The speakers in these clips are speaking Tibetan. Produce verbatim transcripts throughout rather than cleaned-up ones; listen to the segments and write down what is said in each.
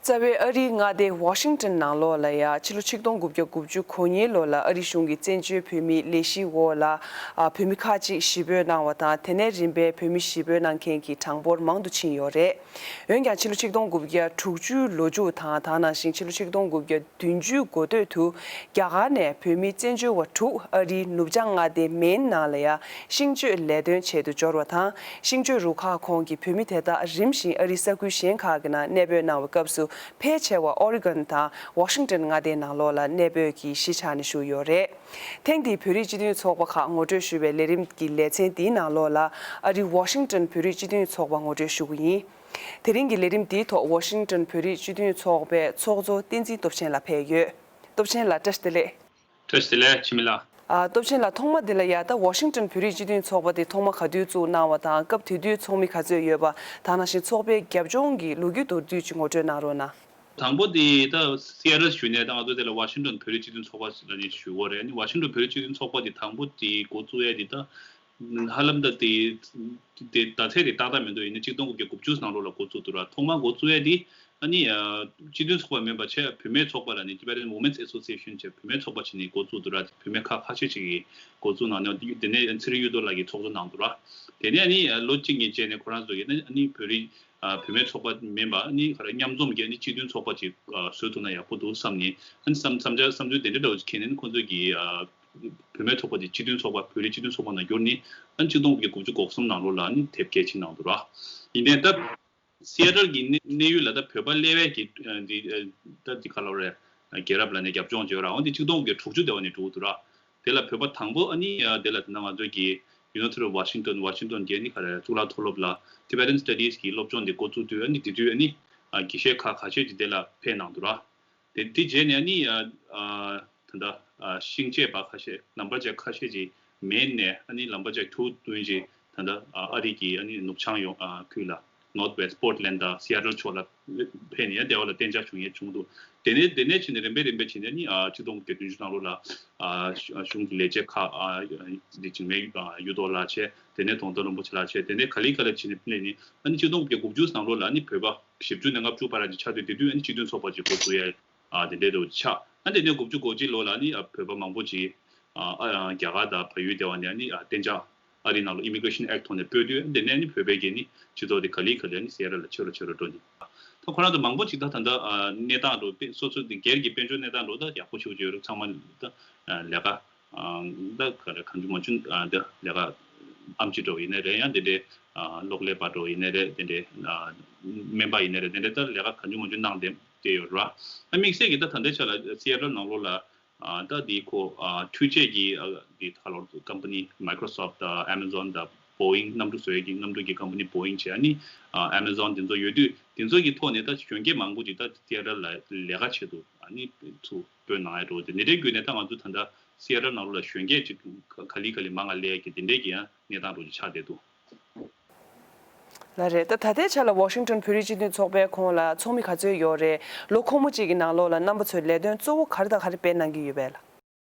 རྩ་བའི་ཨ་རིའི་མངའ་སྡེ་ཝ་ཤིང་ཏོན་ནང་ལོགས་ལ་ཡ་ཕྱི་ལོ་ཆིག་སྟོང་དགུ་བརྒྱ་དགུ་བཅུ་གོ་གཉིས་ལོ་ལ་ཨ་རི་གཞུང་གི་བཙན་བྱོལ་བོད་མིའི་ལས་གཞིའི་འོག་ལ་ཨ་བོད་མི་ཁག་ཅིག་གཞིས་སྤོས་གནང་བ་དང་། དེ་ནས་རིམ་པས་བོད་མི་གཞིས་སྤོས་གནང་མཁན་གྱི་གྲངས་འབོར་མང་དུ་ཕྱིན་ཡོད་རེད། འོན་ཀྱང་ཕྱི་ལོ་ཆིག་སྟོང་དགུ་བརྒྱ་དྲུག་ཅུ་ལོ་མཇུག་དང་། དེ་ནང་བཞིན་ཕྱི་ལོ་ཆིག་སྟོང་དགུ་བརྒྱ་བདུན་ཅུ་འགོ་སྟོད་དུ་རྒྱ་གར་ནས་བོད་མི་བཙན་བྱོལ་བ་དྲུག་ཨ་རིའི་ནུབ་བྱང་མངའ་སྡེ་མེན་ནང་ལ་ཡ་ཤིང་གཅོད་ལས་དོན་ཆེད་དུ་འབྱོར་བ་དང་། ཤིང་གཅོད་རུ་ཁག་ཁོངས་ཀྱི་བོད་མི་དེ་དག་རིམ་བཞིན་ཨ་རིའི་ས་ཁུལ་གཞན་ཁག་གི་ནང་གནས་སྤོས་གནང་བའི་སྐབས་སུ་ཕལ་ཆེ་བ་ཨོ་རི་གོན་དང་ཝ་ཤིང་ཏོན་མངའ་སྡེའི་ནང་ལོགས་ལ་གནས་སྤོས་ཀྱི་གཞིས་ཆགས་ནས་བཞུགས་ཡོད་རེད། ཐེངས་འདིའི་བོད་རིགས་སྤྱི་མཐུན་ཚོགས་པ་ཁག་ངོ་སྤྲོད་ཞུ་བའི་ལས་རིམ་གྱི་ལེ་ཚན་འདིའི་ནང་ལོགས་ལ་ཨ་རི་ཝ་ཤིང་ཏོན་བོད་རིགས་སྤྱི་མཐུན་ཚོགས་པ་ངོ་སྤྲོད་ཞུ་གི་ཡིན། དེ་རིང་གི་ལས་རིམ་འདིའི་ཐོག་ཝ་ཤིང་ཏོན་བོད་རིགས་སྤྱི་མཐུན་ཚོགས་པའི་ཚོགས་གཙོ་བསྟན་འཛིན་སྟོབས་ཆེན་ལགས་ཕེབས་ཡོད། སྟོབས་ཆེན་ལགས་བཀྲ་ཤིས་བདེ་ལེགས། བཀྲ་ཤིས་བདེ་ལེགས་འཆི་མེད་ལགས། ཨ། སྟོབས་ཆེན་ལགས། ཐོག་མ་འདི་ལ་ཡ་ད་ཝ་ཤིང་ཏོན་བོད་རིགས་སྤྱི་མཐུན་ཚོགས་པ་དེ་ཐོག་མ་ག་དུས་བཙུགས་གནང་བ་དང་། སྐབས་དེ་དུས་ཚོགས་མི་ག་ཚོད་ཡོད་པ། དེ་ནང་བཞིན་ཚོགས་པའི་རྒྱབ་ལྗོངས་ཀྱི་ལོ་རྒྱུས་མདོར་བསྡུས་ཅིག་ངོ་སྤྲོད་གནང་རོགས་གནང་། དང་པོ་དེ་ད་སི་ཨེ་ཊལ་ཞུས་ནས་ད་ང་ཚོ་དེ་ལ་ཝ་ཤིང་ཏོན་བོད་རིགས་སྤྱི་མཐུན་ཚོགས་པ་ལབ་ནས་ཞུ་གི་ཡོད་རེད། ཨ་ནི་ཝ་ཤིང་ཏོན་བོད་རིགས་སྤྱི་མཐུན་ཚོགས་པ་དེ་དང་པོ་དེ་འགོ་བཙུགས་ཡས་དེ་ད་ཧ་ལམ་ད་དེ་དེ་ཟླ་ཚེས་དེ་ཏག་ཏག་མི་འདུག་ཡིན་ན་ཆིག་སྟོང་དགུ་བརྒྱ་དགུ་བཅུ་ནང་ལོགས་ལ་འགོ་བཙུགས་འདུག་ར། ཐོག་མར་འགོ་བཙུགས་ཡས་དེ་ཨ་ནི་སྤྱི་མཐུན་ཚོགས་པ་མིན་པ་བྱས་བུད་མེད་ཚོགས་པ་ལབ་ནས་Tibetan Women's Association བྱས་བུད་མེད་ཚོགས་པ་བྱས་ནས་འགོ་བཙུགས་འདུག་ར། བུད་མེད་ཁག་ཁ་ཤས་ཅིག་གིས་འགོ་བཙུགས་གནང་ནས། དེ་ནས་ཚེ་རིང་གཡུ་ཐོག་ལགས་ཀྱིས་ཚོགས་གཙོ་གནང་འདུག་ར། དེ་ནས་ཨ་ནི་ལོ་གཅིག་གཉིས་རྗེས་ནས་ཁོ་རང་ཚོ་གིས་ཨ་ནི་བོད་རིགས་བུད་མེད་ཚོགས་པ་མིན་པ་ཨ་ནི་ག་རེ་མཉམ་འཛོམས་ཀྱི་ཨ་ནི་སྤྱི་མཐུན་ཚོགས་པ་ཅིག་བཟོ་ཐུབ་ན་ཡག་པོ་འདུག་བསམ་ནས། ཨ་ནི་བསམ་བསམ་འཆར་བསམ་ཚུལ་དེ་འདྲ་འདྲ་བོ་ཅིག་འཁྱེར་ནས་ཨ་ནི་ཁོང་ཚོས་ཀྱིས་བུད་མེད་ཚོགས་པ་དེ་སྤྱི་མཐུན་ཚོགས་པ་བོད་རིགས་སྤྱི་མཐུན་ཚོགས་པ་ནང་བསྒྱུར་ནས། ཨ་ནི་ཆིག་སྟོང་དགུ་བརྒྱ་དགུ་བཅུ་གོ་གསུམ་ནང་ལོགས་ལ་ཨ་ནི་དེབ་སྐྱེལ་ཕྱིན་གནང་འདུག་ར། ཡིན་ནའི་ད་སི་ཨེ་ཊལ་གྱི་གནས་གནས་ཡུལ་ལ་ད་བོད་པ་གླེ་བའི་གི་ཨ་འདི་ཨ་ད་འདི་ག་ལབ་རེད། རྒྱལ་རབས་ལབ་ནས་རྒྱབ་ལྗོངས་བརྗོད་ར། འོན་ཏེ་ཆིག་སྟོང་དགུ་བརྒྱ་དྲུག་ཅུ་དེ་བ་ནས་འགྲོ་གི་འདུག་ར། དེ་ལ་བོད་པ་དང་པོ་ཨ་ནི་ཨ་དེ་ལ་དེ་ན་ང་ཚོའི་གི་University of Washington Washington གི་ཨ་ནི་ག་རེ་གཙུག་ལག་མཐོ་སློབ་ལ་Tibetan Studies གི་སློབ་སྦྱོང་དེ་འགོ་བཙུགས་དུས། ཨ་ནི་དེ་དུས་ཨ་ནི་ཨ་དགེ་བཤེས་ཁག་ཁ་ཤས་ཅིག་དེ་ལ་ཕེབས་གནང་འདུག་ར། དེ་དེ་རྗེས་ནས་ཨ་ནི་ཨ་ཨ་ད་ལྟ་ཨ་ཤིང་གཅོད་པ་ཁ་ཤས་ལམ་བར་ཅིག་ཁ་ཤས་ཅིག་མེན་ནས་ཨ་ནི་ལམ་བར་ཅིག་ཐུག་བསྟུན་ཅིག་ད་ལྟ་ཨ་ཨ་རི་གི་ཨ་ནི་ནུབ་བྱང་ཡོང་ཨ་ཁུལ་ལ་Northwest Portland དང་Seattle ཕྱོགས་ལ་ཕེབས་ནས་ཡང་དེ་བ་ལ་གཏན་འཇགས་བྱུང་ཡས་བྱུང་འདུག་དེ་ནས་དེ་ནས་ཕྱིན་ནས་རིམ་པས་རིམ་པས་ཕྱིན་ནས་ཨ་ནི་ཨ་ཆིག་སྟོང་དགུ་བརྒྱ་བདུན་ཅུ་ནང་ལོགས་ལ་ཨ་གཞུང་གཞུང་གི་ལས་བྱེད་ཁག་ཨ་འདི་འཇིགས་མེད་ཨ་གཡུ་ཐོག་ལགས་བྱས། དེ་ནས་དོན་གྲུབ་རིན་པོ་ཆེ་ལགས་བྱས། དེ་ནས་ག་ལེ་ག་ལེ་ཕྱིན་ནས་ཕེབས་ནས་ཨ་ནི་ཆིག་སྟོང་དགུ་བརྒྱ་དགུ་བཅུ་ནང་ལོགས་ལ་ཨ་ནི་བོད་པ་བཞི་བཅུ་ནས་ལྔ་བཅུ་བར་ཅིག་ཆགས་དུས། དེ་དུས་ཨ་ནི་སྤྱི་མཐུན་ཚོགས་པ་ཅིག་འགོ་བཙུགས་ཡས་ཨ་དེ་འདྲའི་འདྲ་བོ་ཆགས། ཨ་དེ་ནས་དགུ་བཅུ་གོ་གཅིག་ལོ་ལ་ནི་ཨ་བོད་པ་མང་པོ་ཅིག་ཨ་ཨ་རྒྱ་གར་དང་བལ་ཡུལ་དེ་བ་ནས་ཨ་ནི་ཨ་གཏན་འཇགས་ཨ་རི་ནང་ལ་Immigration Act ཐོག་ནས་སྤོས་དུས། དེ་ནས་ནི་བོད་པའི་གི་ནི་སྤྱི་ཚོགས་དེ་ག་ལེ་ག་ལེ་ནི་སེ་ར་ལ་ཆེ་རུ་ཆེ་རུ་འགྲོ་ནི། ད་ཁོ་རང་ཚོ་མང་པོ་ཅིག་ད་ད་ལྟ་ཨ་གནས་སྟངས་འགྲོ་དཔེ་སོ་སོ་དེ་སྒེར་གྱི་དཔལ་འབྱོར་གནས་སྟངས་འགྲོ་ད་ཡག་པོ་ཞེ་པོ་ཅིག་ཡོད་རེད། ཚང་མ་ད་ཨ་ལས་ཀ་ཨ་ད་ག་རེ་གང་བྱུང་མང་བྱུང་ཨ་ད་ལས་ཀ་ཨེམ་ཆི་འདྲ་བོ་ཡིན་ནའི་རེད། ཡང་དེ་འདྲའི་ཨ་གློག་ཀླད་པ་འདྲ་བོ་ཡིན་ནའི་རེད། དེ་འདྲའི་ཨ་སྨན་པ་ཡིན་ནའི་རེད། དེ་འདྲའི་ད་ལས་ཀ་གང་བྱུང་མང་བྱུང་གནང་བསྡད་བསྡད་ཡོད་རེད་བ། ཨ་དམིགས་བསལ་གྱི་ད་ད་ལྟའི་ཆ་ལ་སི་ཨེ་ཊལ་ནང་ལོགས་ལ་ཨ་ད་དེ་ཁོ་ཨ་འཕྲུལ་ཆས་ཀྱི་ཨ་དེ་ད་ལོ་ཀམ་པ་ནི་Microsoft དང་Amazon དང་Boeing གནམ་གྲུ་བཟོ་ཡས་ཀྱི་གནམ་གྲུ་གི་ཀམ་པ་ནི་Boeing བྱས། ཨ་ནི་ཨ་Amazon དེ་ཚོ་ཡོད་དུས། དེ་ཚོ་གི་ཐོག་ནས་ད་གཞོན་སྐྱེས་མང་པོ་ཅིག་ད་སི་ཨེ་ཊལ་ལ་ལས་ཀ་ཆེད་དུ་ཨ་ནི་ཚུར་སྤོས་གནང་ཡ་འགྲོ། དེ་ནི་དེ་བརྒྱུད་ནས་ད་ང་ཚོ་ད་ལྟ་སི་ཨེ་ཊལ་ནང་ལོགས་ལ་གཞོན་སྐྱེས་ཅིག་ག་ལེ་ག་ལེ་མང་ང་སླེབས་ཡ་གི་དེ་འདྲའི་གི་ཡང་གནས་སྟངས་འགྲོ་ཅིག་ཆགས་བསྡད་འདུག་ལགས་རེད། ད་ད་ལྟའི་ཆ་ལ་ཝ་ཤིང་ཏོན་བོད་རིགས་སྤྱི་མཐུན་ཚོགས་པའི་ཁོངས་ལ་ཚོགས་མི་ག་ཚོད་ཡོད་རེད། ལོ་འཁོར་མོ་གཅིག་གི་ནང་ལོགས་ལ་རྣམ་པ་ཚོས་ལས་དོན་གཙོ་བོ་ག་རེ་དང་ག་རེ་སྤེལ་གནང་གི་ཡོད་པས་ལགས།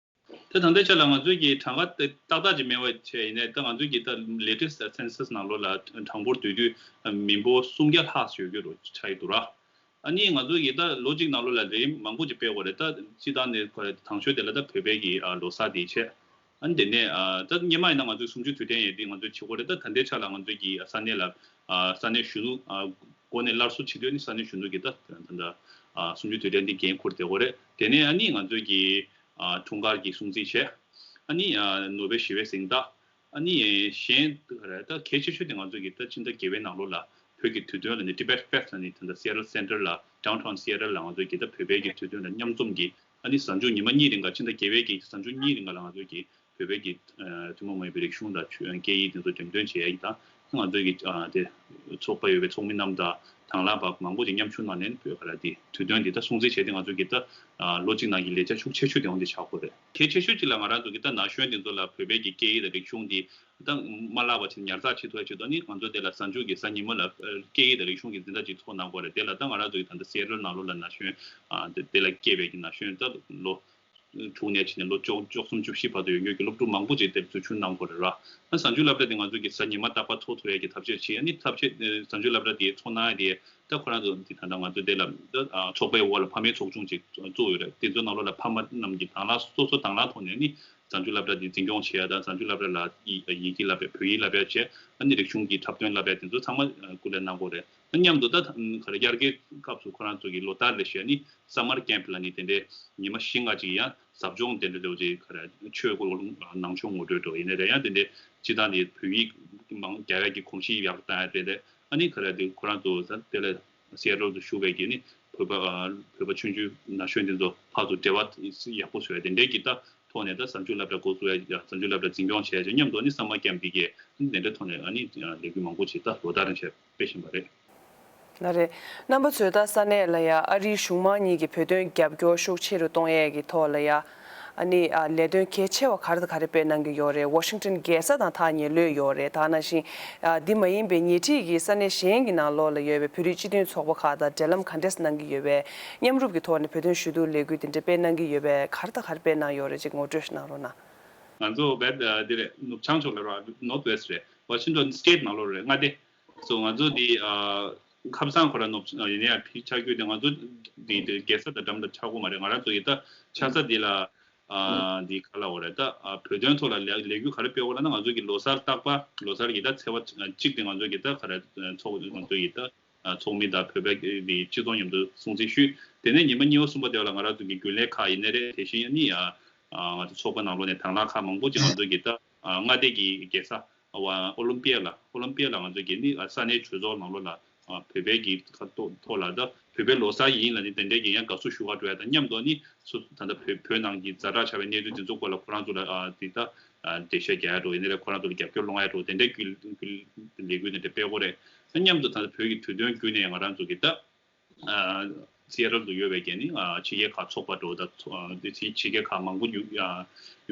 ད་ད་ལྟའི་ཆ་ལ་ང་ཚོས་ཀྱི་གྲངས་ཀ་དེ་ཏག་ཏག་ཅིག་མེད་པ་བྱས་ཡིན་ནའི། ད་ང་ཚོས་ཀྱི་ད་latest census ནང་ལོགས་ལ་གྲངས་འབོར་བསྡུས་དུས་མི་འབོར་སུམ་བརྒྱ་ལྷག་ཙམ་ཡོད་རྒྱུ་རུ་ཆགས་ཀྱི་འདུག་ར། ཨ་ནི་ང་ཚོ་གིས་ད་ལོ་གཅིག་ནང་ལོགས་ལ་ལས་རིམ་མང་པོ་ཅིག་སྤེལ་དགོས་རེད། ད་སྤྱིར་བཏང་ནས་ཁོ་རེ་དང་ཤོས་དེ་ལ་ད་བོད་པའི་གི་ཨ་ལོ་གསར་དེ་བྱས། ཨ་ནི་དེ་ནས་ཨ་ད་སྔོན་མ་ཡིན་ན་ང་ཚོའི་གསུམ་བཅུའི་དུས་དྲན་ཡས་དེ་ང་ཚོས་བྱེད་དགོས་རེད། ད་ད་ལྟའི་ཆ་ལ་ང་ཚོའི་གི་ས་གནས་ལ་ཨ་ས་གནས་གཞོན་ནུ་ཨ་འགོ་ནས་སླར་གསོ་བྱེད་དུས། ཨ་ནི་ས་གནས་གཞོན་ནུ་གི་ད་ད་ད་ཨ་གསུམ་བཅུའི་དུས་དྲན་དེ་འགན་འཁུར་བསྡད་དགོས་རེད། དེ་ནས་ཨ་ནི་ང་ཚོའི་གི་ཨ་འཁྲུངས་སྐར་གྱི་སྲུང་བརྩི་བྱས། ཨ་ནི་ཨ་ནོ་བེལ་ཞི་བའི་གཟེངས་རྟགས། ཨ་ནི་གཞན་དུ་ག་རེ་ད་གལ་ཆེ་ཤོས་དེ་ང་ཚོ་གི་ད་ཕྱི་ཟླ་བརྒྱད་པའི་ནང་ལོགས་ལ་བོད་ཀྱི་དུས་སྟོན་ལ་ནི་Tibet Fest ལ་ནི་ད་ལྟ་Seattle Center ལ་Downtown Seattle ལ་ང་ཚོ་གི་ད་བོད་པའི་གི་དུས་སྟོན་ལ་མཉམ་འཛོམས་ཀྱི་ཨ་ནི་གཟའ་མཇུག་ཉི་མ་གཉིས་རིང་ག་ཕྱི་ཟླ་བརྒྱད་པའི་གི་གཟའ་མཇུག་གཉིས་རིང་ག་ལ་ང་ཚོ་གི་བོད་པའི་གི་ཨ་ཐུན་མོང་མ་ཡིན་པའི་རིག་གཞུང་དང་ཆོས་སྐད་ཡིག་དེ་ཚོ་འགྲེམས་སྟོན་བྱེད་ཡ་ཡིན། ད་ང་ཚོ་གི་ཨ་དེ་ཚོགས་པ་ཡོད་པའི་ཚོགས་མི་རྣམས་དང་དང་བླངས་པ་མང་པོ་ཅིག་མཉམ་ཞུགས་གནང་ནས་བོད་ག་ར་དེ་དུས་སྟོན་འདི་ད་སྲུང་བརྩི་བྱས་ཏེ་ང་ཚོ་གི་ད་ཨ་ལོ་གཅིག་ནང་གི་ལས་འཆར་ཤུགས་ཆེ་ཤོས་དེ་འོང་དེ་ཆགས་དགོས་རེད། གལ་ཆེ་ཤོས་གཅིག་ལ་ང་རང་ཚོ་གི་ད་ན་གཞོན་དེ་ཚོ་ལ་བོད་པའི་གི་སྐད་ཡིག་དང་རིག་གཞུང་འདི་ད་མ་བརླག་པ་བྱས་ནས་ཉར་ཚགས་བྱེད་ཐུབ་ཡ་ཆེད་དུ། ཨ་ནི་ང་ཚོ་དེ་ལ་གཟའ་མཇུག་གི་གཟའ་ཉི་མ་ལ་ཨ་སྐད་ཡིག་དང་རིག་གཞུང་གི་འཛིན་གྲྭ་ཅིག་ཚོགས་གནང་དགོས་རེད། དེ་ལ་ད་ང་རང་ཚོ་གི་ད་ལྟ་Seattle ནང་ལོགས་ལ་ན་གཞོན་ཨ་དེ་དེ་ལ་སྐྱེས་པའི་གི་ན་གཞོན་ད་ལོ་ དྲུག་ནས་ཕྱིན་ནས་ལོ་བཅུ་བཅུ་གསུམ་བཅུ་བཞི་བར་དུ་ཡོད་མཁན་གྱི་སློབ་ཕྲུག་མང་པོ་ཅིག་དེར་འཛུལ་ཞུགས་གནང་དགོས་རེད་ར། ཨ་གཟའ་མཇུག་སློབ་གྲྭ་དེ་ང་ཚོ་གི་གཟའ་ཉི་མ་རྟག་པར་ཚོགས་ཐུབ་ཡས་ཀྱི་ཐབས་ཤེས་བྱེད། ཨ་ནི་ཐབས་ཤེས་ཨ་གཟའ་མཇུག་སློབ་གྲྭ་དེ་ཚོགས་གནང་ཡས་དེ་ད་ཁོ་རང་ཚོ་འདི་ད་ལྟ་ང་ཚོ་དེ་ལ་ད་ཨ་ཚོགས་པའི་འོག་ལ་ཕ་མའི་ཚོགས་ཆུང་ཅིག་བཙུགས་ཡོད་རེད། དེ་ཚོའི་ནང་ལོགས་ལ་ཕ་མ་རྣམས་ཀྱིས་དང་བླངས་སོ་སོ་དང་བླངས་ཐོག་ནས་ནི་གཟའ་མཇུག་སློབ་གྲྭ་འདི་འཛིན་སྐྱོང་བྱེད་ཡ་དང་། གཟའ་མཇུག་སློབ་གྲྭ་ལ་ཡི་ཡི་གེ་བསླབ་ཡ། བོད་ཡིག་བསླབ་ཡ་བྱས། ཨ་ནི་རིག་གཞུང་གི་འཁྲབ་སྟོན་བསླབ་ཡ་དེ་ཚོ་ཚང་མ་ཨ་སྐུ་ལས་གནང་དགོས་རེད། ཨ་མཉམ་དུ་ད་ཨ་ག་རེ་དབྱར་ཁའི་སྐབས་སུ་ཁོ་རང་ཚོ་གི་ལོ་ལྟར་ལ་བྱས་ནི་summer camp ལ་ནི་དེ་འདྲའི་ཉི་མ་བཞི་ལྔ་ཅིག་ཡང་ཟབ་སྦྱོང་དེ་འདྲ་དེ་ཅིག་ག་རེ་ཆོས་སྐོར་ནང་ཆོས་ངོ་སྤྲོད་འགྲོ་ཡིན་ནའི་རེད། ཡང་དེ་འདྲའི་སྤྱི་བཏང་དེ་བོད་ཡིག་མང་རྒྱག་ཡ་གི་གོམས་གཤིས་ཡག་བཏང་ཡ་རེད། ཨ་ནི་ག་རེ་དེ་ཁོ་རང་ཚོ་ད་དེ་ལ་Seattle དུ་བཞུགས་པའི་གི་ནི་བོད་པ་ཨ་བོད་པ་ཆུང་ཆུང་ན་གཞོན་དེ་ཚོ་ཕར་ཚུར་འབྲེལ་བ་ཡག་པོ་བཟོ་ཡ་དེ་འདྲའི་གི་ད་ཐོག་ནས་ད་གཟའ་མཇུག་སློབ་གྲྭ་འགོ་བཙུགས་ཡ། གཟའ་མཇུག་སློབ་གྲྭ་འཛིན་སྐྱོང་བྱས་ཡ་མཉམ་དུ་ནི་summer camp འདི་གའི་དེ་འདྲའི་ཐོག་ནས་ཨ་ནི་ལས་འགུལ་མང་པོ་ཞིག་ད་ལོ་ལྟར་རང་བྱས་སྤེལ་བཞིན་པ་རེད། ལགས་རེད། རྣམ་པ་ཚོས་ད་ས་གནས་ལ་ཡ་ཨ་རིའི་གཞུང་མང་གཉིས་ཀྱིས་བོད་དོན་རྒྱབ་སྐྱོར་ཤུགས་ཆེ་རུ་གཏོང་ཡས་ཀྱི་ཐོག་ལ་ཡ། ཨ་ནི་ཨ་ལས་དོན་གལ་ཆེ་བ་ག་རེ་དང་ག་རེ་སྤེལ་གནང་གི་ཡོད་རེད། ཝ་ཤིང་ཊོན་རྒྱལ་ས་དང་ཐག་ཉེ་ལོས་ཡོད་རེད། ད་ནང་བཞིན་ཨ་འདི་མ་ཡིན་པའི་ཉེ་འཁྲིས་ཀྱི་ས་གནས་གཞན་གྱི་ནང་ལོགས་ལ་ཡོད་པའི་བོད་རིགས་སྤྱི་མཐུན་ཚོགས་པ་ཁག་དང་འབྲེལ་ལམ་ག་འདྲས་གནང་གི་ཡོད་པས། མཉམ་རུབ་ཀྱི་ཐོག་ནས་བོད་དོན་ཞུ་གཏུག་ལས་འགུལ་དེ་འདྲ་སྤེལ་གནང་གི་ཡོད་པས། ག་རེ་དང་ག་རེ་སྤེལ་གནང་ཡོད་རེད། ཅིག་ངོ་སྤྲོད་ཞིག་གནང་རོགས་གནང་། ང་ཚོ་བད་འདི་རེད། ནུབ་བྱང་ཕྱོགས་ལ་ར། Northwest རེད། Washington State ནང་ལོགས་རེད། མངའ་སྡེ། སོ་ང་ཚོ་འདི་ཨ་ཁ་སང་ཁོ་ར་ནོབ་ཡིན་ནའི་ཕི་ཆ་རྒྱུས་དེ་ང་ཚོ་འདི་འདི་རྒྱལ་ས་དང་འགྲམ་ལ་ཆགས་ཀྱི་མ་རེད། ང་རང་ཚོ་ཡི་ད་ཆགས་ས་འདི་ལ་ཨ་འདི་ག་ལ་འོ་རེད། ད་ཨ་བོད་དོན་ཐོག་ལ་ལས་ལས་འགུལ་ག་རེ་སྤེལ་འོ་ལ་ན། ང་ཚོ་གི་ལོ་གསར་རྟག་པ་ལོ་གསར་གི་ད་ཚེས་པ་གཅིག་དེ་ང་ཚོ་གི་ད་ག་རེ་ཚོགས་ང་ཚོ་ཡི་ད་ཨ་ཚོགས་མི་དང་བོད་པའི་གི་སྤྱི་ཚོགས་མཉམ་དུ་སྲུང་བརྩི་ཞུས། དེ་ནས་ཉི་མ་གཉིས་པ་གསུམ་པ་དེ་ལ་ང་རང་ཚོ་གི་རྒྱུན་ལས་ཁག་ཡིན་ནའི་རེད། དེ་བཞིན་ནི་ཨ་ང་ཚོ་ཚོགས་པ་ནང་ལོགས་ནས་དང་བླངས་ཁག་མང་པོ་ཅིག་ང་ཚོ་གི་ད་ཨ་མངའ་སྡེ་གི་རྒྱལ་ས་ཨ་ཨོ་ལིམ་པི་ཡ་ལ་ཨོ་ལིམ་པི་ཡ་ལ་ང་ཚོ་གི་ནི་ཨ་ས་གནས་གྲོས་ཚོགས་ནང་ལོགས་ལ་ཨ་བོད་པའི་གི་ཁ་ཐོག་ཐོག་ལ་ད་བོད་པའི་ལོ་གསར་ཡིན་ལ་ནི་དེ་འདྲའི་གི་ཡང་དགའ་བསུ་ཞུ་ག་འགྲོ་ཡ་དང་མཉམ་དུ་ནི་སུ་ད་ལྟ་བོད་བོད་ནང་གི་ཛ་དྲག་ཆགས་པའི་གནས་ཚུལ་དེ་ཚོ་སྐོར་ལ་ཁོ་རང་ཚོ་ལ་ཨ་དེ་ད། ཨ་འགྲེལ་བཤད་རྒྱག་ཡ་འགྲོ་ཡིན་ནའི་རེད། ཁོ་རང་ཚོ་ལ་རྒྱབ་སྐྱོར་སློང་ཡ་འགྲོ་དེ་འདྲའི་རྒྱུ་ལས་འགུལ་དེ་འདྲ་སྤེལ་དགོས་རེད། ཨ་མཉམ་དུ་ད་ལྟ་བོད་ཀྱི་དུས་སྟོན་བརྒྱུད་ནས་ང་རང་ཚོ་གི་ད་ཨ་སི་ཨེ་ཊལ་དུ་ཡོད་པའི་གི་ནི་ཨ་ཕྱི་རྒྱལ་ཁག་ཚོགས་པ་འགྲོ་ད་ཚོ་ཨ་དེ་ཕྱི་ཕྱི་རྒྱལ་ཁག་མང་པོ་ཡོང་ཨ་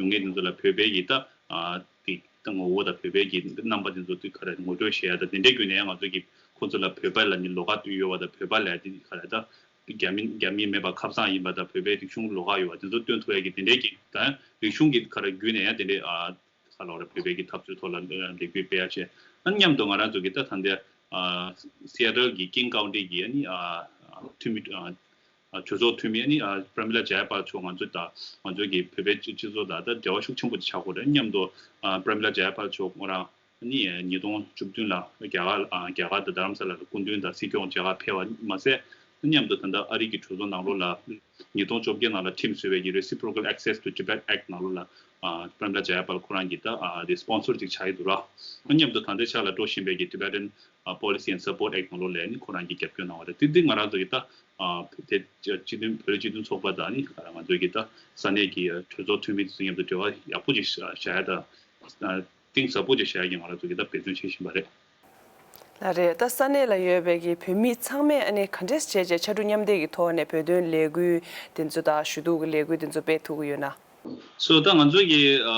ཡོང་མཁན་དེ་ཚོ་ལ་བོད་པའི་གི་ད་ཨ་དེ་ད་ངོ་བོ་དང་བོད་པའི་གི་རྣམ་པ་དེ་ཚོ་དེ་ག་རེ་ངོ་སྤྲོད་བྱེད་ཡ་ད་དེ་འདྲའི་བརྒྱུད་ནས་ང་ཚོ་གི་ཁོ་ཚོ་ལ་བོད་པ་ལ་ནི་ལོགས་ཀ་དུས་ཡོད་པ་དང་བོད་པ་ལ་དེ་ག་རེ་ད། རྒྱ་མི་རྒྱ་མི་མེད་པ་ཁ་སང་ཡིན་པ་དང་བོད་པའི་རིག་གཞུང་ལོགས་ཀ་ཡོད་པ་དེ་ཚོ་སྟོན་ཐུབ་ཡ་གི་དེ་འདྲའི་གི་ད་རིག་གཞུང་གི་ག་རེ་བརྒྱུད་ནས་ཡང་དེ་འདྲའི་ཨ་ག་ལ་བ་རེད། བོད་པའི་གི་འཐབ་རྩོད་ཐོག་ལ་ལས་འགུལ་སྤེལ་ཡ་བྱས། ཨ་མཉམ་དུ་ང་རང་ཚོ་གི་ད་ད་ལྟའི་ཨ་སི་ཨེ་ཊལ་གི་ཀིང་ཀའུན་ཊི་གི་ཨ་ནི་ཨ་འཐུས་མི་ཨ་གྲོས་ཚོགས་འཐུས་མི་ཨ་ནི་ཨ་པྲ་མི་ལ་ཇ་ཡ་པཱལ་མཆོག་ང་ཚོ་དང་ང་ཚོ་གི་བོད་པའི་སྤྱི་སྤྱི་ཚོགས་དང་ད་འབྲེལ་བ་ཤུགས་ཆེན་པོ་ཅིག་ཆགས་ཀྱི་ཡོད་རེད། མཉམ་དུ་ཨ་པྲ་མི་ལ་ཇ་ཡ་པཱལ་མཆོག་ཁོ་རང་ནི་ཉིས་སྟོང་བཅུ་བདུན་ལ་རྒྱ་གར་ཨ་རྒྱ་གར་དང་རྡ་རམ་ས་ལ་ལ་སྐུ་མདུན་དང་སྲིད་སྐྱོང་མཇལ་ཁ་ཕེབས་པ་མ་ཟད། མཉམ་དུ་ད་ལྟ་ཨ་རི་གི་གྲོས་ཚོགས་ནང་ལོགས་ལ་ཉིས་སྟོང་བཅོ་བརྒྱད་ནང་ལ་ཁྲིམས་བཟོས་པའི་གི་Reciprocal Access to Tibet Act ནང་ལོགས་ལ་ཨ་པྲ་མི་ལ་ཇ་ཡ་པཱལ་ཁོ་རང་གིས་ད་ཨ་དེ་སི་པོན་སར་ཅིག་ཆགས་ཀྱི་འདུག་ར། མཉམ་དུ་ད་ལྟའི་ཆ་ལ་འགྲོ་བཞིན་པའི་གི་Tibetan ཨ་Policy and Support Act ནང་ལོགས་ལ་ནི་ཁོ་རང་གིས་རྒྱབ་སྐྱོར་གནང་བ་རེད། དེ་འདི་ང་རང་ཚོ་གི་ད་ཨ་དེ་སྤྱི་མཐུན་བོད་རིགས་སྤྱི་མཐུན་ཚོགས་པ་དང་ནི་ང་རང་ཚོ་གི་ད་ས་གནས་ཀྱི་གྲོས་ཚོགས་འཐུས་མི་དེ་ཚོ་མཉམ་དུ་འབྲེལ་བ་ཡག་པོ་ཅིག་བྱ་ཡ་ད། གཏིང་ཟབ་པོ་ཅིག་བྱ་ཡ་གི་ང་རང་ཚོ་གི་ད་འབད་བརྩོན་བྱེད་བཞིན་པ་རེད། ལགས་རེད། ད་ས་གནས་ལ་ཡོད་པའི་གི་བོད་མི་ཚང་མས་ཨ་ནི་ག་འདྲས་བྱས་བྱས་ཕྱར་གྲུ་མཉམ་འདེགས་ཀྱི་ཐོག་ནས་བོད་དོན་ལས་འགུལ་དེ་ཚོ་དང་ཞུ་གཏུག་གི་ལས་འགུལ་དེ་ཚོ་སྤེལ་ཐུབ་ཀྱི་ཡོད་ན། སོ་ད་ང་ཚོ་གི་ཨ་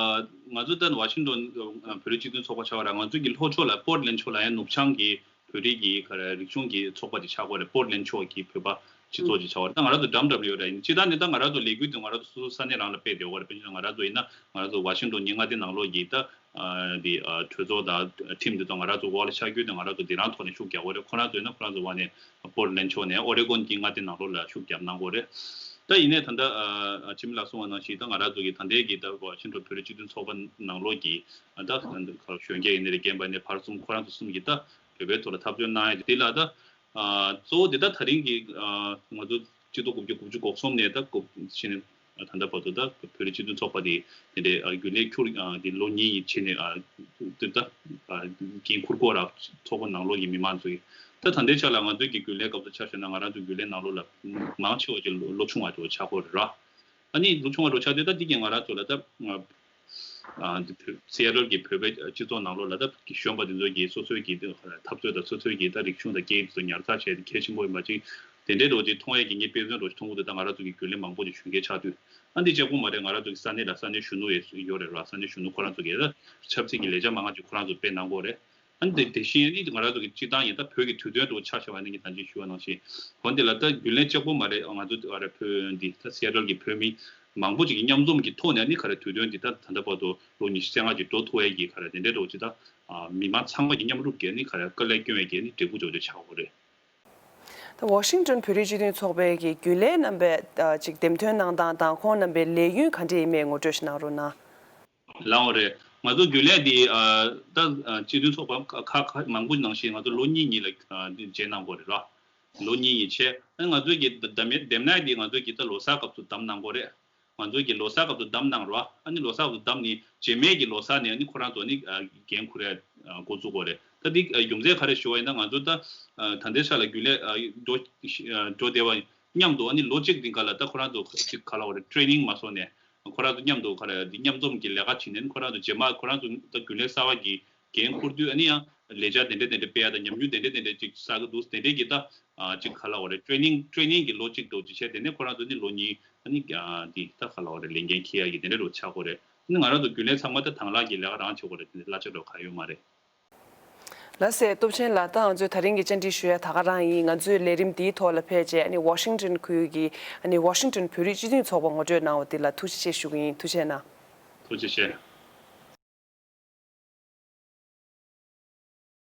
ང་ཚོ་ད་ཝ་ཤིང་ཊོན་ཨ་བོད་རིགས་སྤྱི་མཐུན་ཚོགས་པ་ཆགས་པ་ར། ང་ཚོ་གི་ལྷོ་ཕྱོགས་ལ་པོར་ཊི་ལན་ཕྱོགས་ལ་ཡང་ནུབ་བྱང་གི་བོད་རིགས་ཀྱི་ག་རེ་རིག་གཞུང་གི་ཚོགས་པ་དེ་ཆགས་ཀྱི་ཡོད་རེད། པོར་ཊི་ལན་ཕྱོགས་ཀྱི་བོད་པ་སྤྱི་ཚོགས་ཅིག་ཆགས་པ་རེད། ད་ང་རང་ཚོ་འགྲམ་འགྲམ་ལ་ཡོད་རེད། ཡིན་ཕྱི་ད་ནི་ད་ང་རང་ཚོ་ལས་འགུལ་དེ་ང་རང་ཚོ་སོ་སོ་ས་གནས་རང་ལ་སྤེལ་བསྡད་ཡོད་རེད། དཔེར་ན་ང་རང་ཚོ་ཡིན་ན་ང་རང་ཚོ་ཝ་ཤིང་ཊོན་ཉི་མངའ་སྡེ་ནང་ལོགས་ཀྱི་ད་ཨ་འདི་ཨ་གྲོས་ཚོགས་དང་ཁྲིམས་འདི་དང་ང་རང་ཚོ་འོག་ལ་ཆགས་རྒྱུ་དེ་ང་རང་ཚོ་འདི་རང་ཐོག་ནས་ཤུགས་རྒྱག་དགོས་རེད། ཁོ་རང་ཚོ་ཡིན་ན་ཁོ་རང་ཚོ་འོག་ནས་པོར་ཊི་ལན་ཕྱོགས་ནས་ཨོ་རེ་གོན་གྱི་མངའ་སྡེ་ནང་ལོགས་ལ་ཤུགས་རྒྱབ་གནང་དགོས་རེད། ད་ཡིན་ནའི་ད་ལྟ་ཨ་ཨ་ཆི་མི་ལགས་གསུངས་པ་ནང་བཞིན་ད་ང་རང་ཚོ་གི་ད་ལྟའི་གི་ད་ཝ་ཤིང་ཊོན་བོད་རིགས་སྤྱི་མཐུན་ཚོགས་པ་ནང་ལོགས་ཀྱི་ཨ་ད་གཞོན་སྐྱེས་ཡིན་ནའི་རེད། རྒན་པ་ཡིན་ནའི་ཕར་གསུམ་ཁོ་རང་ཚོ་གསུམ་གྱི་ད་བོད་པའི་ཐོག་ལ་འཐབ་རྩོད་གནང་ཡ་དེ་ལ་ད་ཨ་གཙོ་བོ་དེ་ད་ད་རིང་གི་ཨ་ང་ཚོ་སྤྱི་ལོ་དགུ་བརྒྱ་དགུ་བཅུ་གོ་གསུམ་ནས་ད་གོ་ཕྱིན་ནས་ད་ལྟ་བར་དུ་ད་བོད་རིགས་སྤྱི་མཐུན་ཚོགས་པ་དེ་དེ་འདྲའི་ཨ་རྒྱུན་ལས་འཁྱུར་ཨ་དེ་ལོ་གཉིས་ཕྱིན་ནས་ཨ་དེ་ད་ཨ་འགན་འཁུར་དགོས་ར། ཚོགས་པ་ནང་ལོགས་ཀྱི་མི་མང་ཚོ་གིས་ད་ད་ལྟའི་ཆ་ལ་ང་ཚོའི་གི་རྒྱུན་ལས་སྐབས་སུ་ཆ་བཞག་ན་ང་རང་ཚོའི་རྒྱུན་ལས་ནང་ལོགས་ལ་མང་ཆེ་བ་ཅིག་ལོ་ལོ་ཆུང་བ་ཅིག་ཆགས་ཀྱི་ཡོད་རེད་ར། ཨ་ནི་ལོ་ཆུང་བ་ལོ་ཆགས་དུས་ད་འདི་གི་ང་རང་ཚོ་ལ་ད་ཨ་འདི་བོད་སི་ཨེ་ཊལ་གྱི་བོད་པའི་སྤྱི་ཚོགས་ནང་ལོགས་ལ་ད་གཞོན་པ་འདི་ཚོ་གིས་སོ་སོའི་གི་འཐབ་རྩོད་དང་སོ་སོའི་གི་ད་རིག་གཞུང་དང་སྐད་ཡིག་དེ་ཚོ་ཉར་ཚགས་བྱས་ཏེ་གལ་ཆེན་པོ་ཡིན་པ་ཅིག་དེ་འདྲའི་རོགས་ཅིག་མཐོང་ཡས་ཀྱི་ངས་དཔེ་མཚོན་རོགས་ཅིག་མཐོང་གི་འདུག་ད་ང་རང་ཚོ་གི་རྒྱུན་ལས་མང་པོ་ཅིག་གཞོན་སྐྱེས་ཆགས་དུས་ཨ་འདི་གཅིག་པོ་མ་རེད། ང་རང་ཚོ་གི་ས་གནས་ལ་ས་གནས་གཞོན་ནུ་ཡོད་ཡོད་རེད་ར། ས་གནས་གཞོན་ནུ་ཁོ་རང་ཚོ་གིས་ད་ཆབ་སྲིད་ཀྱི་ལས་འཆར་མང་ང་ཅིག་ཁོ་རང་ཚོ་སྤེལ་གནང་གི་ཡོད་རེད། ཨ་ནི་དེ་དེ་བཞིན་ཨ་ནི་ང་རང་ཚོ་གི་སྤྱི་བཏང་ཡིན་ད་བོད་ཀྱི་དུས་སྟོན་དུ་ཆ་བཞག་པ་ཡིན་ན་ངས་ད་ཅི་ཞུ་བ་ནང་བཞིན་འོན་ཏེ་ལ་ད་རྒྱུན་ལས་གཅིག་པོ་མ་རེད། ང་ཚོ་ཨ་རེ་བོད་འདི་ད་སི་ཨེ་ཊལ་གྱི་བོད་མི་མང་པོ་ཅིག་གི་མཉམ་འཛོམས་ཀྱི་ཐོག་ནས་ཨ་ནི་ག་རེ་དུས་སྟོན་འདི་ད་ད་ལྟ་བར་དུ་ལོ་ཉི་ཤུ་རྩ་ལྔ་ཅིག་འགྲོ་ཐུབ་ཡས་ཀྱི་ག་རེ་དེ་འདྲའི་འགྲོ་ཅིག་ད་མི་མང་ཚང་མ་གི་མཉམ་རུབ་ཀྱི་ཨ་ནི་ག་རེ་དཀའ་ལས་སྐྱོན་ཡས་ཀྱི་ཨ་ནི་འབྲས་བུ་ཅིག་ཆགས་ཡོད་རེད། ད་ཝ་ཤིང་ཏོན་བོད་རིགས་སྤྱི་མཐུན་ཚོགས་པའི་གི་རྒྱུན་ལས་རྣམ་པས་ཅིག་འདེམས་ཐོན་གནང་སྟངས་དང་ཁོང་རྣམ་པའི་ལས་ཡུན་ག་འདྲས་ཡིན་མེད་ངོ་སྤྲོད་ཞིག་གནང་རོགས་གནང་། ལའོ་རེད། ང་ཚོ་རྒྱུན་ལས་འདི་ད་སྤྱི་མཐུན་ཚོགས་པ་ཁག་ཁག་མང་པོ་ནང་བཞིན་ང་ཚོ་ལོ་གཉིས་གཉིས་ལ་འདི་བྱེད་གནང་དགོས་རེད་ར། ལོ་གཉིས་གཉིས་བྱས་ཨ་ང་ཚོ་གི་འདེམས་ནག་འདི་ང་ཚོ་གི་ད་ལོ་གསར་སྐབས་སུ་བདམས་གནང་དགོས་རེད། ང་ཚོ་གི་ལོ་གསར་སྐབས་སུ་བདམས་གནང་རོགས། ཨ་ནི་ལོ་གསར་སྐབས་སུ་བདམས་ནས་རྗེས་མའི་གི་ལོ་གསར་ནས་ཨ་ནི་ཁོ་རང་ཚོ་ནི་འགན་འཁུར་ཡ་འགོ་བཙུགས་དགོས་རེད། ད་འདི་རྒྱུ་མཚན་ག་རེ་ཞུ་བ་ཡིན་ན་ང་ཚོ་ད་ད་ལྟའི་ཆ་ལ་རྒྱུན་ལས་འགྲོ་འགྲོ་བསྡད་པ་མཉམ་དུ་ཨ་ནི་ལོ་གཅིག་རིང་ག་ལ་ད་ཁོ་རང་ཚོ་ཅིག་ག་ལ་བ་རེད་ཊེ་རེ་ནིང་མ་སོང་ནས་ཁོ་རང་ཚོ་མཉམ་དུ་ག་ལ་འདི་མཉམ་འཛོམས་ཀྱི་ལས་ཀ་བྱེད་ནས་ཁོ་རང་ཚོ་རྗེས་མ་ཁོ་རང་ཚོ་ད་རྒྱུན་ལས་གསར་བ་གི་འགན་འཁུར་དུས་ཨ་ནི་ཡང་ལས་འཆར་དེ་འདྲ་དེ་འདྲ་སྤེལ་ཡ་དང་ཉམས་མྱོང་དེ་འདྲ་དེ་འདྲ་ཅིག་བསགས་ཀྱི་འདུག་དེ་འདྲའི་གི་ད་ཅིག་ག་ལ་བ་རེད་ཊེ་རེ་ནིང་ཊེ་རེ་ནིང་གི་ལོ་གཅིག་འདྲ་བོ་ཅིག་བྱས་དེ་ནས་ཁོ་རང་ཚོ་ནི་ལོ་གཉིས་ཨ་ནི་འདི་ད་ག་ལ་བ་རེད་ལས་འགན་འཁྱེར་ཡ་གི་དེ་འདྲ་འདྲ་བོ་ཆགས་དགོས་རེད། ཨ་ནི་ང་རང་ཚོ་རྒྱུན་ལས་ཚང་མ་ད་དང་བླངས་ཀྱི་ལས་ཀ་རང་བྱེད་དགོས་རེད། དེ་འདྲ་གླ་ཆ་འདྲ་བོ་གང་ཡོད་མ་རེད། ལགས་སེ། སྟོབས་ཆེན་ལགས། ད་ང་ཚོས་ད་རིང་གི་བཅར་འདྲི་ཞུ་ཡ་ད་ག་རང་ཡིན། ང་ཚོའི་ལས་རིམ་འདིའི་ཐོག་ལ་ཕེབས་རྗེས་ཨ་ནི་ཝ་ཤིང་ཏོན་ཁུལ་གྱི་ཨ་ནི་ཝ་ཤིང་ཏོན་བོད་རིགས་སྤྱི་མཐུན་ཚོགས་པ་ངོ་སྤྲོད་གནང་བ་འདི་ལ་ཐུགས་རྗེ་ཆེ་ཞུ་གི་ཡིན། ཐུགས་རྗེ་གནང་། ཐུགས་རྗེ་ཆེ།